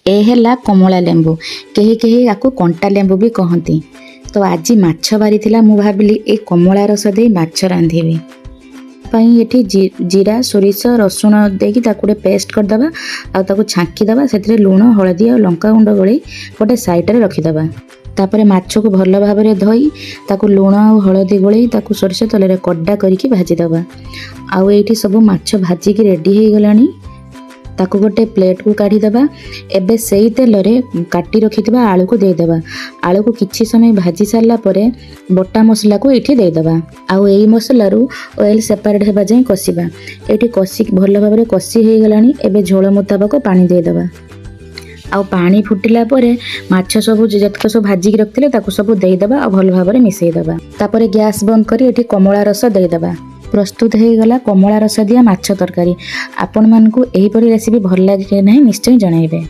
ଏ ହେଲା କମଳା ଲେମ୍ବୁ। କେହି କେହି ୟାକୁ କଣ୍ଟା ଲେମ୍ବୁ ବି କହନ୍ତି। ତ ଆଜି ମାଛ ବାରି ଥିଲା, ମୁଁ ଭାବିଲି ଏ କମଳା ରସ ଦେଇ ମାଛ ରାନ୍ଧିବି ପାଇଁ ଏଠି ଜିରା, ସୋରିଷ, ରସୁଣ ଦେଇକି ତାକୁ ଗୋଟେ ପେଷ୍ଟ କରିଦେବା ଆଉ ତାକୁ ଛାଙ୍କିଦେବା। ସେଥିରେ ଲୁଣ, ହଳଦୀ ଆଉ ଲଙ୍କା ଗୁଣ୍ଡ ଗୋଳେଇ ଗୋଟେ ସାଇଡ଼ରେ ରଖିଦେବା। ତାପରେ ମାଛକୁ ଭଲ ଭାବରେ ଧୋଇ ତାକୁ ଲୁଣ ଆଉ ହଳଦୀ ଗୋଳେଇ ତାକୁ ସୋରିଷ ତେଲରେ କଡ଼ା କରିକି ଭାଜିଦେବା। ଆଉ ଏଇଠି ସବୁ ମାଛ ଭାଜିକି ରେଡ଼ି ହେଇଗଲାଣି। ତାକୁ ଗୋଟେ ପ୍ଲେଟ୍କୁ କାଢ଼ିଦେବା। ଏବେ ସେଇ ତେଲରେ କାଟି ରଖିଥିବା ଆଳୁକୁ ଦେଇଦେବା। ଆଳୁକୁ କିଛି ସମୟ ଭାଜି ସାରିଲା ପରେ ବଟା ମସଲାକୁ ଏଇଠି ଦେଇଦେବା ଆଉ ଏଇ ମସଲାରୁ ଅଏଲ୍ ସେପାରେଟ୍ ହେବା ଯାଏଁ କଷିବା। ଏଇଠି କଷି ଭଲ ଭାବରେ କଷି ହେଇଗଲାଣି। ଏବେ ଝୋଳ ମୁତାବକ ପାଣି ଦେଇଦେବା ଆଉ ପାଣି ଫୁଟିଲା ପରେ ମାଛ ସବୁ ଯେତିକ ସବୁ ଭାଜିକି ରଖିଥିଲେ, ତାକୁ ସବୁ ଦେଇଦେବା ଆଉ ଭଲ ଭାବରେ ମିଶାଇଦେବା। ତାପରେ ଗ୍ୟାସ୍ ବନ୍ଦ କରି ଏଠି କମଳା ରସ ଦେଇଦେବା। ପ୍ରସ୍ତୁତ ହେଇଗଲା କମଳା ରସ ଦିଆ ମାଛ ତରକାରୀ। ଆପଣମାନଙ୍କୁ ଏହିପରି ରେସିପି ଭଲ ଲାଗେ କି ନାହିଁ, ନିଶ୍ଚୟ ଜଣାଇବେ।